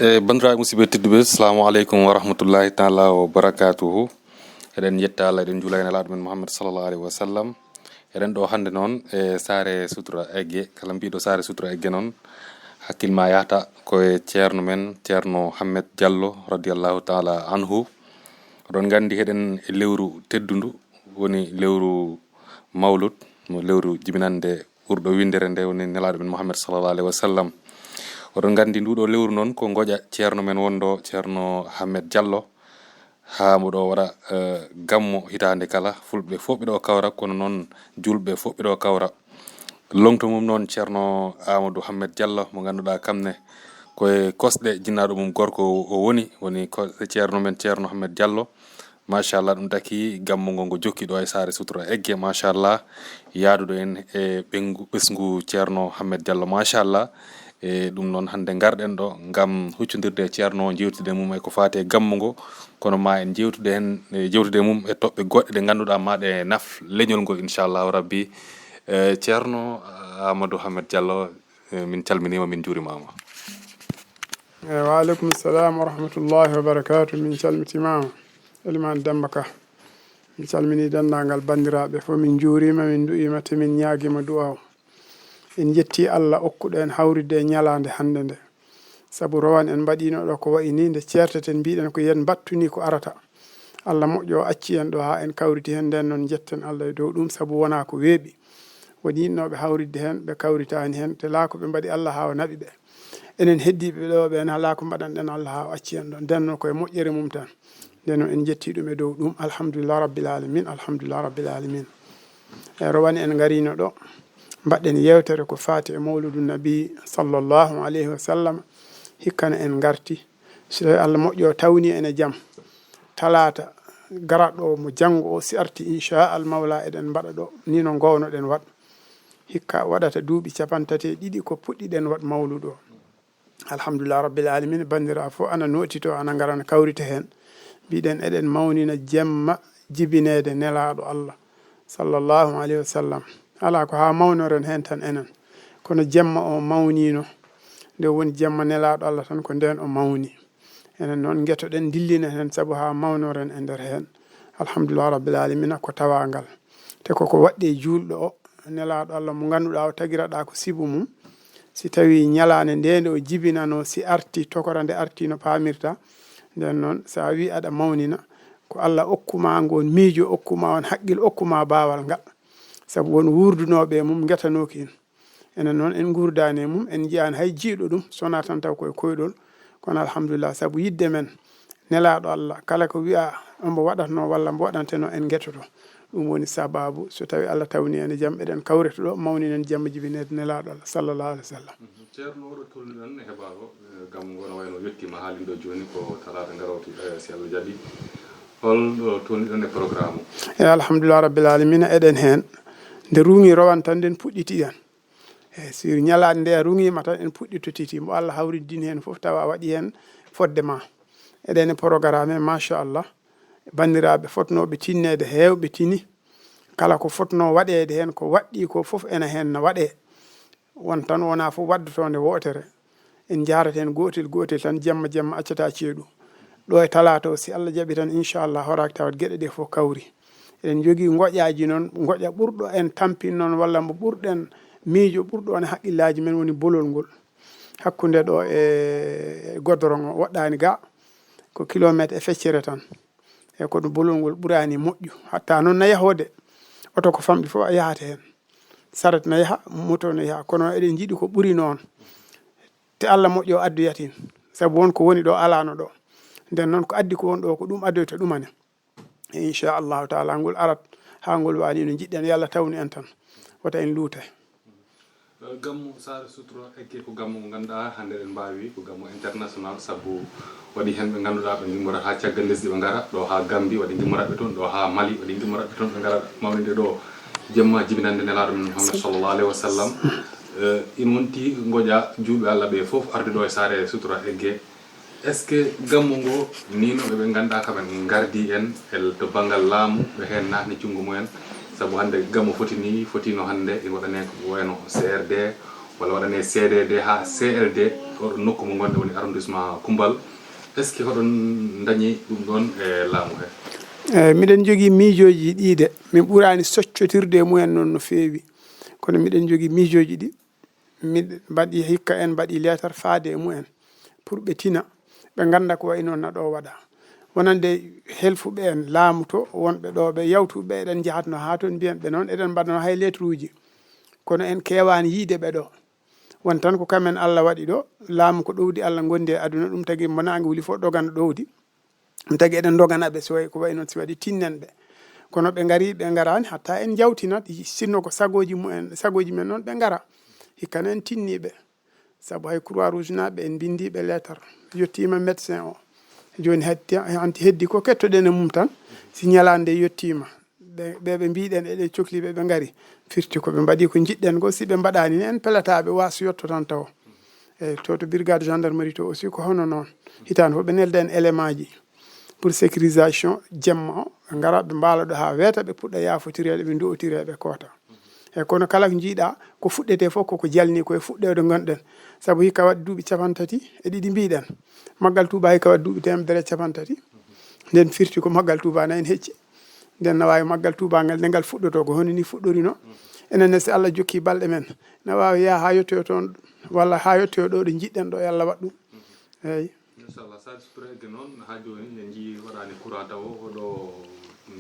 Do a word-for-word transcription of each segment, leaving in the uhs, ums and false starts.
E banndiraaɓe musidɓe tedduɓe, assalamu aleykum wa rahmatullahi taala wa barakatuhu. Eɗen yetta Allah, eɗen juula e Nelaaɗo men Muhammad sallallahu alaihi wa sallam. Eɗen ɗo hannde noon e Saare Sutura Egge. Kala mbiɗo Saare Sutura Egge noon, hakkil ma yahta ko e ceerno men, Ceerno Hammet Diallo, radiyallahu taala anhu. Oɗon nganndi, heɗen e lewru teddundu, woni lewru Mawlud, mo lewru jibinande ɓurɗo winndere nde, woni Nelaaɗo men Muhammad sallallahu alaihi wa sallam. Oɗon nganndi, nduɗo lewru noon ko ngoƴa ceerno men wonɗo, Ceerno Hammet Diallo, haa mboɗo waɗa, eh, gammo hitaande kala. Fulɓe fof ɓe ɗo kawra, kono noon juulɓe fof ɓe ɗo kawra. Longto mum noon Ceerno Amadou Hammet Diallo, mo ngannduɗaa kam ne ko e kosɗe jinnaaɗo mum gorko o, o woni, woni ko ceerno men Ceerno Hammet Diallo. Machallah, ɗum taki gammo ngo, ngo jokki ɗo e Saare Sutura Egge, machallah, yaadude en e ɓengu, ɓesngu Ceerno Hammet Diallo, machallah. E ɗum noon, hannde ngarɗen ɗo ngam huccondirde e ceerno o, jewtude e mum e ko faati e gammo ngo, kono ma en jewtude heen, e jewtude e mum e toɓɓe goɗɗe ɗe ngannduɗaa ma ɗe naf leñol ngo, inchallahu rabbi. E Ceerno Amadou Hammet Diallo, e min calminiima, min njuurimaama. E, wa aleykum salam wa rahmatullahi wa barakatuh. Min calmitimaama, Elimane Demba Ka. Min calmini denndaangal banndiraaɓe fof, min njuuriima, min ndu'iima, te min ñaagiima du'aaw. En njetti Allah okkuɗo en hawritde e ñalaande hannde nde. Sabu rowan en mbaɗiino ɗo ko wayi ni nde ceerteten, mbiɗen ko yen mbattu ni ko arata. Allah moƴƴo o acci en ɗo haa en kawriti heen, nden noon njetten Allah e dow ɗum, sabu wonaa ko weeɓi. Woni yiɗnooɓe hawritde heen, ɓe kawritaani heen, te laa ko ɓe mbaɗi Allah haa o naɓi ɓe. Enen heddiiɓe ɗo ɓeen, alaa ko mbaɗanɗen Allah haa o acci en ɗo. Nden noon ko e moƴƴere mum tan. Nden noon en njetti ɗum e dow ɗum. Alhamdulillah rabbil alamin, alhamdulillah rabbil alamin. E rowani en ngariino ɗo, mbaɗɗen yeewtere ko faati e Mawludu Nabi sallallahu alayhi wa sallam. Hikkana en ngarti. Si tawi Allah moƴƴo tawni en e jam, talaata garaɗo mo janngo o, si arti, inchallah mawla, eɗen mbaɗa ɗo ni no ngownoɗen waɗ. Hikka waɗata duuɓi capantati e ɗiɗi ko puɗɗiɗen waɗ mawludu o. Alhamdulillah rabbil alamin, banndiraaɓe fof ana nootito, ana ngara, ana kawrita heen. Mbiɗen eɗen mawnina jemma jibineede Nelaaɗo Allah, sallallahu alayhi wa sallam. Alaa ko haa mawnoren heen tan enen. Kono jemma o mawniino, nde woni jemma Nelaaɗo Allah tan, ko ndeen o mawni. Enen noon ngetoɗen, ndillinen heen, sabu haa mawnoren e nder heen. Alhamdulillah rabbil alamina, ko tawaangal. Te koko waɗɗi e juulɗo o, Nelaaɗo Allah mo ngannduɗaa o tagiraɗaa ko sibu mum. Si tawi ñalaande nde nde o jibinano, si arti, tokora nde arti no paamirta. Nden noon, so a wi aɗa mawnina, ko Allah okkuma ngoon miijo, okkuma on haqqil, okkuma baawal ngal. Sabu won wuurdunooɓe e mum, ngetanooki en. Enen noon, en nguurdaani e mum, en njiyaani hay jiiɗo ɗum, so wonaa tan taw koye koyɗol. Kono alhamdulillah, sabu yiɗde men Nelaaɗo Allah, kala ko wiya mbo waɗatno walla mbo waɗanteno, en ngetoto. Ɗum woni sababu, so tawi Allah tawni en e jam, eɗen kawrita ɗo, mawninen jemma jibineede Nelaaɗo Allah, sallallahu alaihi wa sallam. Mhm. Ceerno, oɗo tolniɗon e heɓago, eh, gam ngono wayno yettima haalin ɗo jooni ko talaata garowti, eh, si Allah jaɓi. Hol ɗo tolniɗon e programme o? E alhamdulillah rabbil alamina, eɗen heen. Nde ruŋi rowan tan, nden puɗɗitiɗen. E si ñalaande nde a ruŋiima tan, en puɗɗitotiti. Mbo Allah hawriddini heen fof, tawa a waɗi heen fodde ma. Eɗen e programme he, machallah. Banndiraaɓe fotnooɓe tinneede, heewɓe tini. Kala ko fotnoo waɗeede heen, ko waɗɗii ko fof ena heen na waɗee. Won tan wonaa fof waddotoo nde wootere. En njaarata heen gootel gootel tan, jemma jemma, accata ceeɗu. Ɗo e talaata o, si Allah jaɓi tan, inchallah, horaaki tawat geɗe ɗe fof kawri. Eɗen njogii ngoƴaaji noon, ngoƴa ɓurɗo en tampin noon, walla mbo ɓurɗen miijo, ɓurɗo on e haqqillaaji men, woni bolol ngol. Hakkunde ɗo e godoron o, woɗɗaani ga, ko kilomeeter e feccere tan. E ko ɗum bolol ngol ɓuraani moƴƴu. Hatta noon na yahoode, oto ko famɗi fof a yahata heen. Saret na yaha, moto na yaha, kono eɗen njiɗi ko ɓuri noon. Te Allah moƴƴo addu yatin, sabu won ko woni ɗo alaano ɗo. Nden noon ko addi ko won ɗo, ko ɗum addoyta ɗumane. E inchallahu taala, ngol arat haa ngol waani no njiɗɗen, yo Allah tawnu en tan. Wota en luute. Eh, gammu Saare Sutura Egge ko gammu mo ngannduɗaa hannde eɗen mbaawi ko gammu international, sabu waɗi heen ɓe ngannduɗaa ɓe ngimmorat haa caggal lesdi ɓe ngara ɗo haa Gambi, waɗi ngimmorat ɓe toon, ɗo haa Mali, waɗi ngimmorat ɓe toon, ɓe ngara mawninde ɗo jemma jibinande Nelaaɗo men Muhammad sallallahu alaihi wa sallam. Eh, in wonti ngoƴa juulɓe Allah ɓe fof arde ɗo e Saare Sutura Egge. Est-ce que gammu ngo ni no ɓe ngannduɗaa kam en ngardi en el to banngal laamu, ɓe heen naatni junngo mumen? Sabu hannde gammu foti ni, fotino hannde ina waɗanee ko wayno C R D, walla waɗanee C D D haa C L D. Oɗon nokku mo ngonɗen woni arrondissement Koumbal. Est-ce que hoɗon ndañi ɗum ɗoon e laamu he? Eyi, miɗen njogii miijooji ɗii de. Min ɓuraani soccotirde e mumen noon no feewi. Kono miɗen njogii miijooji ɗi. Miɗ mbaɗi hikka en mbaɗi leetar faade e mumen pour ɓe tina, ɓe ngannda ko wayi noon na ɗo waɗa. Wonande helfuɓe en laamu to, wonɓe ɗo ɓe yawtuɓe, eɗen njahatno haa toon, mbiyen ɓe noon, eɗen mbaɗano hay lettre uji. Kono en keewaani yiyde ɓe ɗo. Won tan ko kamen Allah waɗi ɗo, laamu ko ɗowdi Allah ngondi e aduna, ɗum tagi mo naange wuli fof ɗogana ɗowdi. Ɗum tagi eɗen ndogana ɓe, so wayi, ko wayi noon, si waɗi tinnen ɓe. Kono ɓe ngari, ɓe ngaraani, hatta en njawtinat, sinno ko sagooji mumen, sagooji men noon ɓe ngara. Hikka noon en tinni ɓe. Sabu hay Croix Rouge naaɓe en mbindi ɓe leetar. Yettiima médecin o. Jooni hatti-, hanti heddi ko kettoɗen e mum tan, si ñalaande yettiima. Ɓe, ɓe, ɓe mbiɗen eɗen cokli ɓe, ɓe ngari. Firti ko ɓe mbaɗi ko njiɗɗen ko, si ɓe mbaɗaani ne, en pelata ɓe, waas yotto tan tawo. Eyi, to, to brigade gendarmerie to aussi ko hono noon. Hitaande fof ɓe nelda en élément ji pour sécurisation jemma o, ɓe ngara, ɓe mbaala ɗo haa weeta, ɓe puɗɗa yaafotireede, ɓe nduwotireede koota. Eyi, kono kala ko njiiɗa ko fuɗɗetee fof, koko jalni ko e fuɗɗeede ngonɗen. Sabu hikka waɗi duuɓi capantati e ɗiɗi mbiɗen. Maggal Tuuba hikka waɗi duuɓi teemedere e capantati. Nden firti ko Maggal Tuuba na en hecci. Nden na waawi Maggal Tuuba ngal, nde ngal fuɗɗotoo, ko hono ni fuɗɗorino. Enen ne, si Allah jokki balɗe men, na waawi yaha haa yettoyo toon, walla haa yettoyo ɗo, ɗo njiɗɗen ɗo, yo Allah waɗ ɗum. Eyi. Inchallah, so a sutura egge noon, haa jooni en njii waɗaani courant tawo, hoɗo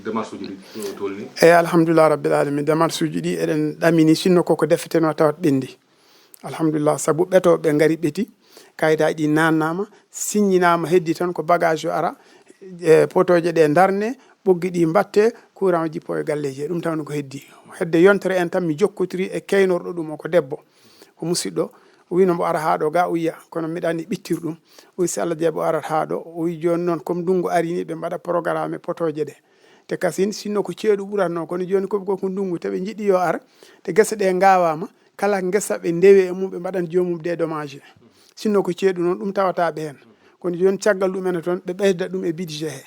démarche uji ɗi to-, tolni? Eyi, alhamdulillah rabbil alamin, démarche uji ɗi eɗen ɗamini, sinno koko defetenoo tawat ɓenndi. Alhamdulillah, sabu ɓeto ɓe ngari ɓeti, kayitaaji ɗi naannaama, siññinaama, heddi tan ko bagage yo ara, e potooje ɗe ndarne, ɓoggi ɗi mbatte, courant jippo e galleeji. Ɗum tawno ko heddi. Hedde yontere en tan mi jokkotiri e keynorɗo ɗum o, ko debbo, ko musidɗo. O wino mbo ara haa ɗo ga, o yiya, kono miɗa anndi ɓittir ɗum. O wi si Allah jaɓi o arat haa ɗo. O wi jooni noon, comme ndunngu ari ni, ɓe mbaɗa programme e potooje ɗe. Te kasin, sinno ko ceeɗu ɓuratno, kono jooni ko, ko, ko ndunngu, te ɓe njiɗi yo ar, te gese ɗe ngawaama, kala ngesa ɓe ndewe e mum, ɓe mbaɗan joomum dédommagé. Sinno ko ceeɗu noon, ɗum tawata ɓe heen. Kono jooni caggal ɗum ene toon, ɓe ɓeyda ɗum e budget he.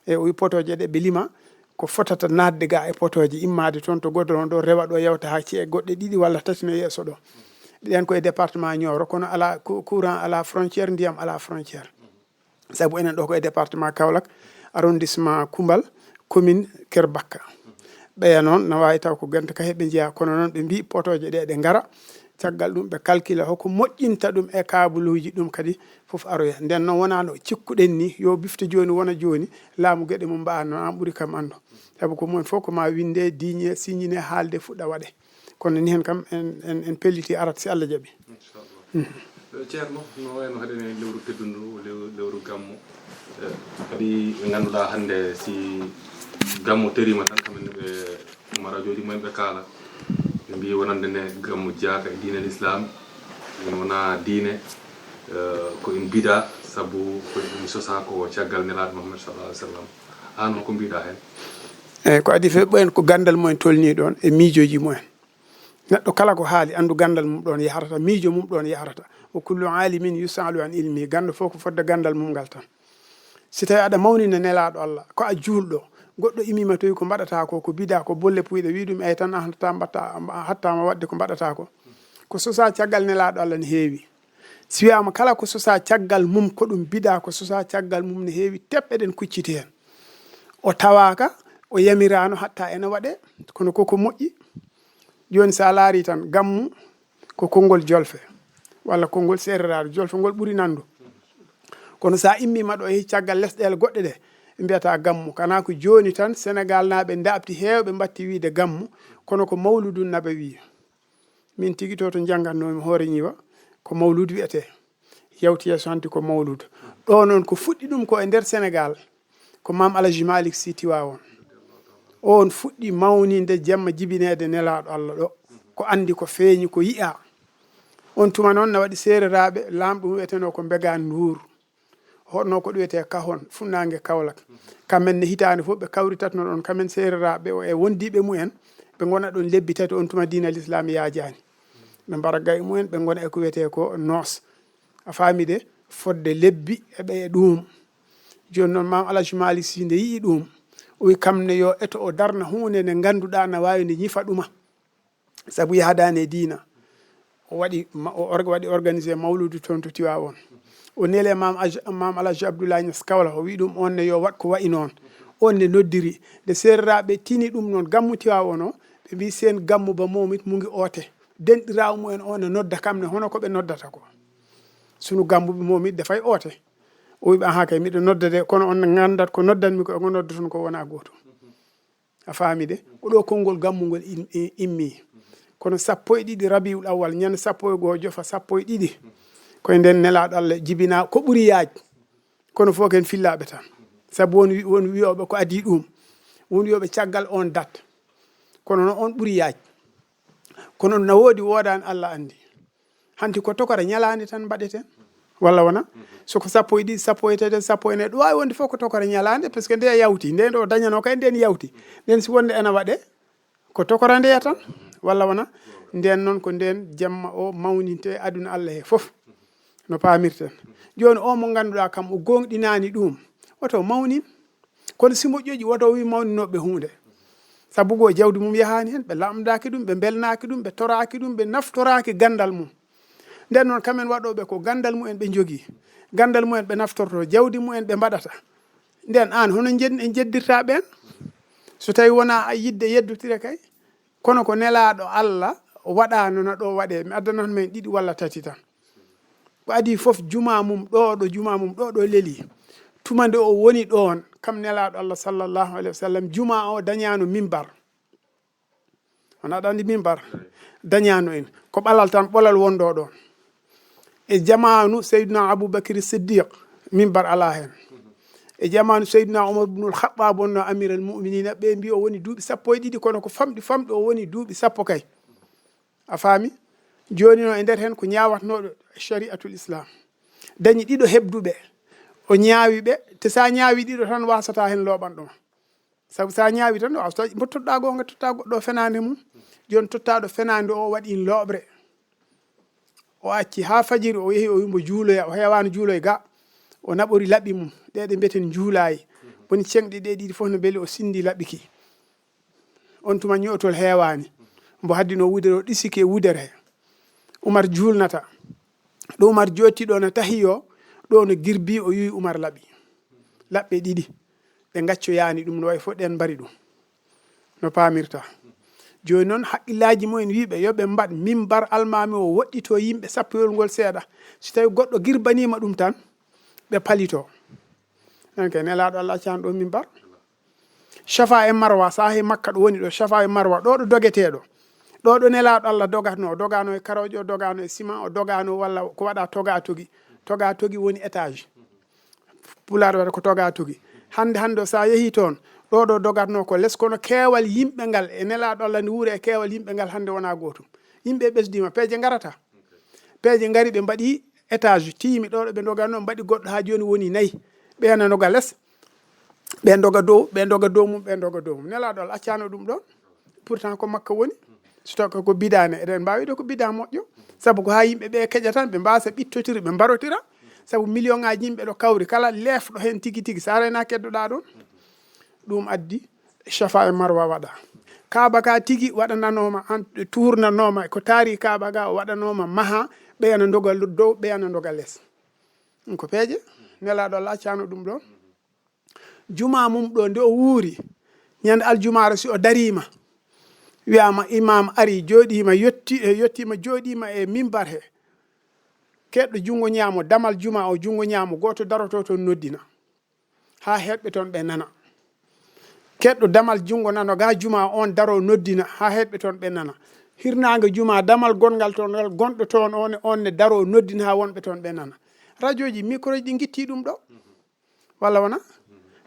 E o wi potooje ɗe ɓe lima, ko fotata naatde ga e potooje, immaade toon to goudron ɗo, rewa ɗo, yawta haa ci'e goɗɗe ɗiɗi walla tati no yeeso ɗo. Ɗen ko e département Nioro, kono ala cou-, courant ala frontière, ndiyam ala frontière. Sabu enen ɗo ko e département Kaolack, arrondissement Koumbal, commune Kerbakka. Ɓeya noon na waawi taw ko Ganta Kahe ɓe njeyaa, kono noon ɓe mbii potooje ɗe, ɗe ngara. Caggal ɗum ɓe calcula hoko moƴƴinta ɗum e kaabuluuji, ɗum kadi fof aroya. Nden noon wonaa no cikkuɗen ni, yo bifte jooni wona jooni, laamu geɗe mum mbaa noon, aan ɓuri kam anndu. Sabu ko mum en fof ko ma winde, diiñe, siññine, haalde, fuɗɗa waɗe. Kono ni hen kam en, en, en pelliti arat si Allah jaɓi. Inchallah. Eh, Ceerno, no wayno haɗen e lewru teddundu, lew-, lewru gammu. Eh, kadi ɓe ngannduɗaa hannde si gammu teriima tan, kamɓe ne ɓe umma rajooji mumen ɓe kaala. Ɓe mbii wonande ne gammu jeyaaka e diine l'islam, ɗum wonaa diine, eh, ko en bida, sabu ko en sosaa ko caggal Nelaaɗo Muhammad sallallahu alaihi wasallam. Aan hoko mbiɗa heen? Eyi, ko adii fof ɓen ko ganndal mumen tolnii ɗoon e miijooji mumen. Neɗɗo kala ko haali, anndu ganndal mum ɗoon yahrata, miijo mum ɗoon yahrata. Wa kullu alimin yusalu an ilmi, ganndo fof ko fodde ganndal mum ngal tan. Si tawi aɗa mawnina Nelaaɗo Allah, ko a juulɗo, goɗɗo imiima towi ko mbaɗata ko, ko bida, ko bolle puyɗe, wi ɗum, eyi tan, a hattata mbaɗta, a hattama waɗde ko mbaɗata ko. Ko sosa caggal Nelaaɗo Allah ne heewi. Si wiyaama kala ko sosa caggal mum, ko ɗum bida, ko sosa caggal mum ne heewi, teɓɓe ɗen kucciti heen. O tawaaka, o yamiraano hatta ene waɗe, kono koko moƴƴi. Jooni, so a laarii tan, gammu ko konngol jolfe, walla konngol seereraaɓe, jolfe ngol ɓuri nanndu. Kono so a immiima ɗo, yehi caggal lesɗeele goɗɗe ɗe, ɓe mbiyata gammu. Kana ko jooni tan, Senegaalnaaɓe ndaaɓti heewɓe mbaɗti wiyde gammu, kono ko mawludun nabawi. Min tigi to, to njanngatnoomi hoore ñiwa, ko mawludu wiyetee. Yawti yeeso hanti ko mawludu. Ɗo noon ko fuɗɗi ɗum ko e nder Senegaal, ko Maam Alhaji Malick Sy Tiwaawoon. Oon fuɗɗi mawninde jemma jibineede Nelaaɗo Allah ɗo. Ko anndi, ko feeñi, ko yi'a. On tuma noon na waɗi seereraaɓe, laamɗo mum wiyetenoo ko Mbegaan Nduur. Hoɗnoo ko ɗo wiyetee Kahon, funnaange Kaolack. Kamɓe ne hitaande fof ɓe kawritatnoo ɗoon, kamɓe seereraaɓe o e wondiiɓe mumen, ɓe ngona ɗoon lebbi tati, on tuma diina Lislaam yaajaani. Ɓe mbara gaye mumen, ɓe ngona e ko wiyetee ko noos. A faami de, fodde lebbi e ɓe e ɗuum. Jooni noon, Maam Alhaji Malick Sy nde yi'i ɗuum, o wi kam ne yo eto o darna huunde nde ngannduɗaa na waawi nde ñifa ɗuma. Sabu yahdaani e diina. O waɗi ma- o orga- waɗi organisé mawludu toon to Tiwaawoon. O neli e maam Aj- maam Alhaji Abdoulaye Niass Kawla, o wi ɗum on ne yo waɗ ko wayi noon. On ne noddiri. Nde seereraaɓe tini ɗum noon, gammu Tiwaawoon o, ɓe mbi seen gammu ba momit mu ngi oote. Denɗiraawo mumen on ne nodda kam ne hono ko ɓe noddata ko. Sunu gammu ɓe momit dafay oote. O wi ɓe aha kay miɗo nodda de, kono on ne nganndat ko noddanmi ko e ko noddoton ko wona gootum. A faami de? Ko ɗo konngol gammu ngol in- in- immi. Kono sappo e ɗiɗi Rabiul Awwal, ñande sappo e goo jofa sappo e ɗiɗi, koye nden nelaaɗo Allah jibina ko ɓuri yaaj. Kono fof ken fillaaɓe tan. Sabu won wi- won wiyooɓe ko adii ɗum. Won wiyooɓe caggal on dat. Kono no on ɓuri yaaj. Kono na woodi woodaani Allah anndi. Hanti ko tokora ñalaande tan mbaɗeten. Walla wona? So ko sappo e ɗiɗi, sappo e tati, sappo e nayi, ɗum waawi wonde fof ko tokora ñalaande, parce que nde yawti, nde ɗo dañanoo kay nden yawti. Nden si wonde ena waɗe, ko tokora ndeya tan. Walla wona? Nden noon ko nden jamma o mawninte e aduna Allah he fof. No paamirten. Jooni o mo ngannduɗaa kam o goongɗinaani ɗum, oto mawnin. Kono si moƴƴoji woto o wi mawninooɓe huunde. Sabu goo jawdi mum yahaani heen, ɓe lamndaaki ɗum, ɓe mbelnaaki ɗum, ɓe toraaki ɗum, ɓe naftoraaki ganndal mum. Nden noon kamen waɗooɓe ko ganndal mumen ɓe njogii. Ganndal mumen ɓe naftorto, jawdi mumen ɓe mbaɗata. Nden aan hono njed- en jeddirta ɓeen? So tawi wonaa a yidde yeddotire kay. Kono ko nelaaɗo Allah waɗaano no ɗo waɗee. Mi addanat men ɗiɗi walla tati tan. Ko adii fof juma mum ɗo, ɗo juma mum ɗo, ɗo leli. Tuma nde o woni ɗoon, kam nelaaɗo Allah sallallahu alayhi wa sallam, juma o dañaano mimbar. On aɗa anndi mimbar? Dañaano en. Ko ɓalal tan, ɓolal wonɗo ɗoon. E jamaanu Seydina Abubakir Siddiq, mimbar alaa heen. E jamaanu Seydina Umar ibnul Khattab wonno Amiral Mu'minina, ɓe mbi o woni duuɓi sappo e ɗiɗi, kono ko famɗi famɗi o woni duuɓi sappo kay. A faami? Jooni noon e nder heen ko ñaawatnooɗo shari'atul Islam. Dañi ɗiɗo heɓduɓe. O ñaawi ɓe, te so a ñaawi ɗiɗo tan waasata heen looɓanɗo ma. Sabu so a ñaawi tan, a so mbo toɗɗa goonga, toɗɗa goɗɗo o fenaande mum. Jooni toɗɗaaɗo fenaande o waɗi looɓre. O acci haa fajiri, o yehi, o wi mbo juuloya, o heewaano juuloy ga. O naɓori laɓi mum, ɗe ɗe mbiyeten njuulaayi. Woni ceŋɗe ɗe ɗiɗi fof no mbeli o sinndi laɓi ki. On tuma ñootol heewaani. Mbo haddino wudere o ɗisike wudere he. Umar juulnata. Ɗo Umar jooɗti ɗo no tahi o, ɗo no girbi o yuwi Umar laɓi. Laɓɓe ɗiɗi. Ɓe ngaccoyaani ɗum no wayi fof ɗen mbari ɗum. No paamirta. Jooni noon haqqillaaji mumen wiiɓe yo ɓe mbaɗ mimbar almaami o woɗɗito yimɓe sappoyol ngol seeɗa. Si tawi goɗɗo girbaniima ɗum tan, ɓe palito. Nan kay nelaaɗo Allah accaano ɗo mimbar. Safa e Marwa, saahe Makka ɗo woni ɗo, Safa e Marwa, ɗo ɗo dogeteeɗo. Ɗo ɗo nelaaɗo Allah dogatno, o dogano e karooje, o dogano e ciment, o dogano walla ko waɗa toga togi. Toga togi woni étage. Pulaar waɗa ko toga togi. Hannde, hannde o, so a yehii toon, ɗo ɗo dogatno ko les, kono keewal yimɓe ngal e nelaaɗo Allah ne wuura e keewal yimɓe ngal hannde wonaa gootum. Yimɓe ɓesdiima, peeje ngarata. Peeje ngari, ɓe mbaɗi étage, tiimi ɗo ɗo ɓe dogatno, mbaɗi goɗɗo haa jooni woni nayi. Ɓe na doga les, ɓe doga dow, ɓe doga dow mum, ɓe doga dow mum. Nelaaɗo Allah accaano ɗum ɗoon. Pourtant ko Makka woni. So tawi ko bidaa ne, eɗen mbaawi ɗo ko bidaa moƴƴo. Sabu ko haa yimɓe ɓe keƴa tan, ɓe mbaasa ɓittotira, ɓe mbarotira. Sabu million ŋaaji yimɓe ɗo kawri, kala leefɗo heen tigi tigi, so a reenaaki keddoɗaa ɗoon. Ɗum addi Safa e Marwa waɗa. Kaaba ka tigi waɗananooma, an, tuurnanooma, ko taari Kaaba ga o waɗanooma maha, ɓeya na doga dow, ɓeya na doga les. Ɗum ko peeje, nelaaɗo Allah accaano ɗum ɗoon. Juma mum ɗo nde o wuuri, ñande aljumaare si o dariima, wiyaama imaam ari, jooɗiima, yotti, e yottiima, jooɗiima e mimbar he. Keɗɗo junngo ñaamo, damal juma o junngo ñaamo, gooto daroto toon noddina. Haa heɓɓe toon ɓe nana. Keɗɗo damal junngo nano ga juma on daro noddina, haa heɓɓe toon ɓe nana. Hirnaange juma, damal gonngal toon, ngal gonɗo toon on, on ne daro noddina haa wonɓe toon ɓe nana. Rajooji, mikroji ɗi ngitti ɗum ɗo. Walla wona?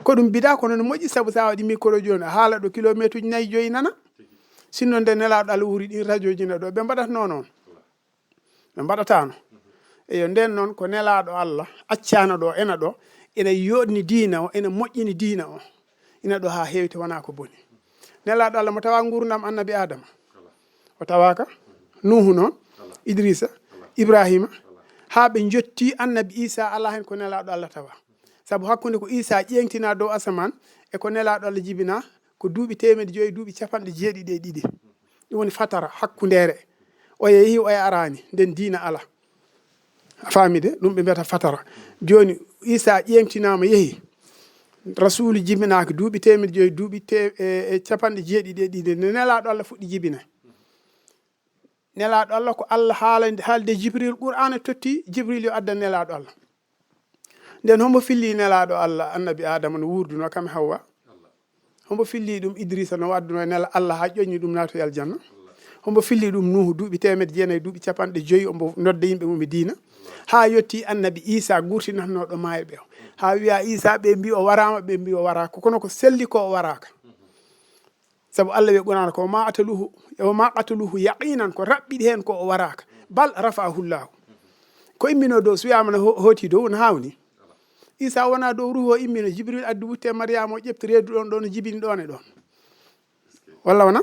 Ko ɗum bidaa, kono no moƴƴi, sabu so a waɗi mikroji on, a haala ɗo kilomeetuji nayi, joyi nana. Sinno nde nelaaɗo Allah wuuri ɗin rajooji na ɗo, ɓe mbaɗatno noon. Ɓe mbaɗataano. Eyo, nden noon ko nelaaɗo Allah accaano ɗo, ena ɗo, ena yooɗni diina o, ena moƴƴini diina o. Ina ɗo haa heewi, te wonaa ko boni. Nelaaɗo Allah mo tawa nguurndam annabi Adama? O tawaaka. Nuuhu noon, Idrisa, Ibrahima, haa ɓe njotti annabi Isa, alaa heen ko nelaaɗo Allah tawa. Sabu hakkunde ko Isa ƴeeŋtina dow asamaan e ko nelaaɗo Allah jibina, ko duuɓi teemedde joyi, duuɓi capanɗe jeeɗiɗi e ɗiɗi. Ɗum woni fatara, hakkundeere. Oya yehi, oya araani, nden diina ala. A faami de? Ɗum ɓe mbiyata fatara. Jooni, Isa ƴeeŋtinaama, yehi. Rasuulu jibinaaka duuɓi teemedde joyi, duuɓi te-, e, e capanɗe jeeɗiɗi e ɗiɗi, nde Nelaaɗo Allah fuɗɗi jibine. Nelaaɗo Allah ko Allah haalande, haalde Jibril, Qur'aana totti Jibril yo addan Nelaaɗo Allah. Nden, hombo filli Nelaaɗo Allah, Annabi Aadama no wuurduno kam e Hawwa? Hombo filli ɗum Idrisa no adduno e Nela Allah haa ƴoƴni ɗum naatoy aljanna? Hombo filli ɗum Nuuhu duuɓi teemedde jeenayi, duuɓi capanɗe joyi, ombo nodda yimɓe mum e diina? Haa yotti Annabi Isa gurtinannooɗo maayɓe o. Haa wiya Isa, ɓe mbi o waraama, ɓe mbi o waraaka. Kono ko selli ko o waraaka. Sabu Allah wiya Qur'aana ko, "Wa ma qataluhu, wa ma qataluhu yaqinan," ko raɓɓiɗi heen ko o waraaka. "Bal rafa'ahu Llahu." Ko immino dow, so wiyaama no ho-, hooti dow, no haawni. Isa wona dow, ruuhu o immino, Jibril addi wutte Mariyama, o ƴefti reedu ɗon ɗon, o jibini ɗon e ɗon. Walla wona?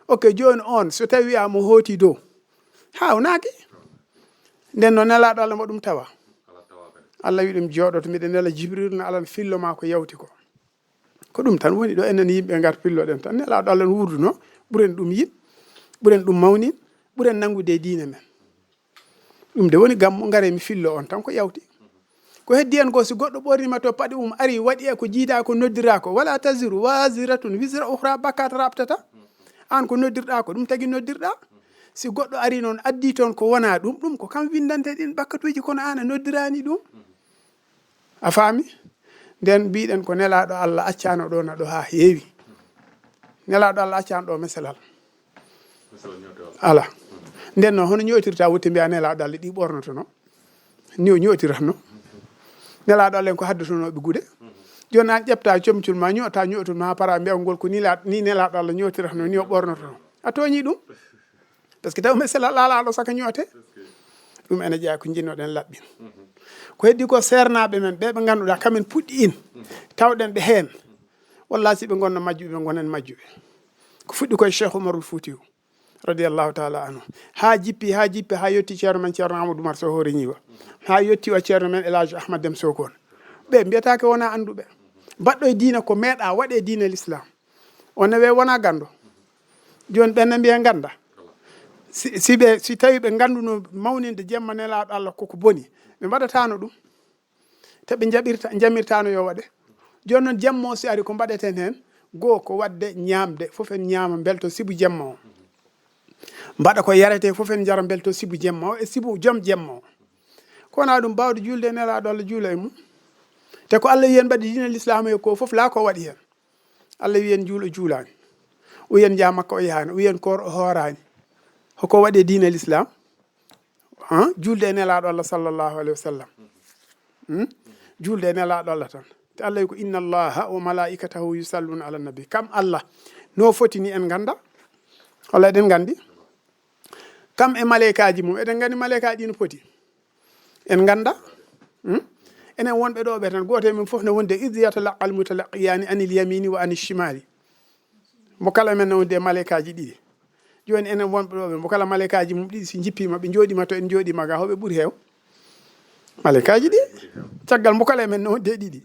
Ok, jooni on, so tawi wiyaama o hooti dow, haawnaaki. Nden no Nelaaɗo Allah mo ɗum tawa. Allah wi ɗum jooɗoto, miɗa nela Jibril no alan fillo ma ko yawti ko. Ko ɗum tan woni ɗo, enen yimɓe ngar pilloɗen tan. Nelaaɗo Allah no wuurduno, ɓuren ɗum yiɗ, ɓuren ɗum mawnin, ɓuren nanngude e diine men. Ɗum de woni gammu, ngare mi fillo on tan ko yawti. Ko heddi en ko, si goɗɗo ɓornima to paɗe mum, ari waɗi e ko jiida ko noddira ko, "Wala taziru waziratun wizra ukhra," bakkat raɓtata. An ko noddirɗa ko, ɗum tagi noddirɗa. Si goɗɗo ari noon addi toon ko wona ɗum, ɗum ko kam windante ɗin bakkatuuji, kono an a noddirani ɗum. A faami? Nden mbiɗen ko Nelaaɗo Allah accano ɗo na ɗo haa heewi. Nelaaɗo Allah accano ɗo meselal. Ala. Nden noon, hono ñootirta wutte mbiya Nelaaɗo Allah ɗi ɓornotono? Ni o ñootiratno. Nelaaɗo Allah en ko haddotonooɓe gude. Jooni an ƴefta comcol ma, ñoota ñootol ma haa para, mbiya ngol ko ni la-, ni Nelaaɗo Allah ñootiratno, ni o ɓornotono. A tooñi ɗum. Parce que taw meselal alaa ɗo saka ñoote. Ɗum ene jeyaa ko njinnoɗen laɓɓin. Ko heddi ko seernaaɓe men, ɓe ɓe ngannduɗaa kamen puɗɗi in, tawɗen ɓe heen. Wallaahi si ɓe ngonno majjuɓe, ɓe ngonen majjuɓe. Ko fuɗɗi koye Cheikh Oumarul Foutiyou, radiyallahu taala anhu. Haa jippi, haa jippi, haa yotti ceerno men Ceerno Amadou Oumar Sow Hoore Ñiiwa. Haa yotti o ceerno men El Hadj Ahmad Dem Sokone. Ɓe mbiyataake wona annduɓe. Mbaɗɗo e diina ko meeɗa waɗe diina l'islam. On ne wee wona ganndo. Jooni ɓen ne mbiya ngannda. Si, si ɓe, si tawi ɓe ngannduno mawninde jemma Nelaaɗo Allah koko boni, ɓe mbaɗataano ɗum. Te ɓe njaɓirta, njamirtaano yo waɗe. Jooni noon jemma o si ari ko mbaɗeten heen, goo ko waɗde ñaamde, fof en ñaama mbelto sibu jemma o. Mbaɗa ko yarete fof en njara mbelto sibu jemma o e sibu joom jemma o. Ko wona ɗum baawde juulde e Nelaaɗo Allah juula e mum. Te ko Allah wiyen mbaɗi diina l'islam e ko fof laa ko waɗi heen. Allah wiyen juul o juulaani. O wiyen njaha Makka o yahaani. O wiyen koor o hooraani. Hoko waɗi e diina l'islam? Han? Juulde e Nelaaɗo Allah sallallahu alayhi wa sallam. Hmm? Juulde e Nelaaɗo Allah tan. Te Allah wi ko, "Inna Allaha wa malaikatahu yusalluna ala nabi." Kam Allah no foti ni en ngannda? Walla eɗen nganndi? Kam e maleykaaji mum, eɗen nganndi maleykaaji no poti? En ngannda? Hmm? Enen wonɓe ɗo ɓe tan, gooto e men fof ne wondi, "Idh yatalaqqal mutalaqqiyaani anil yamini wa anil shimali." Mo kala men ne wondi e maleykaaji ɗiɗi. Jooni enen wonɓe ɗo ɓe, mo kala maleykaaji mum ɗiɗi si njippiima, ɓe njooɗiima to en njooɗiima ga, hoɓe ɓuri heew? Maleykaaji ɗi. Caggal mo kala e men ne wondi e ɗiɗi.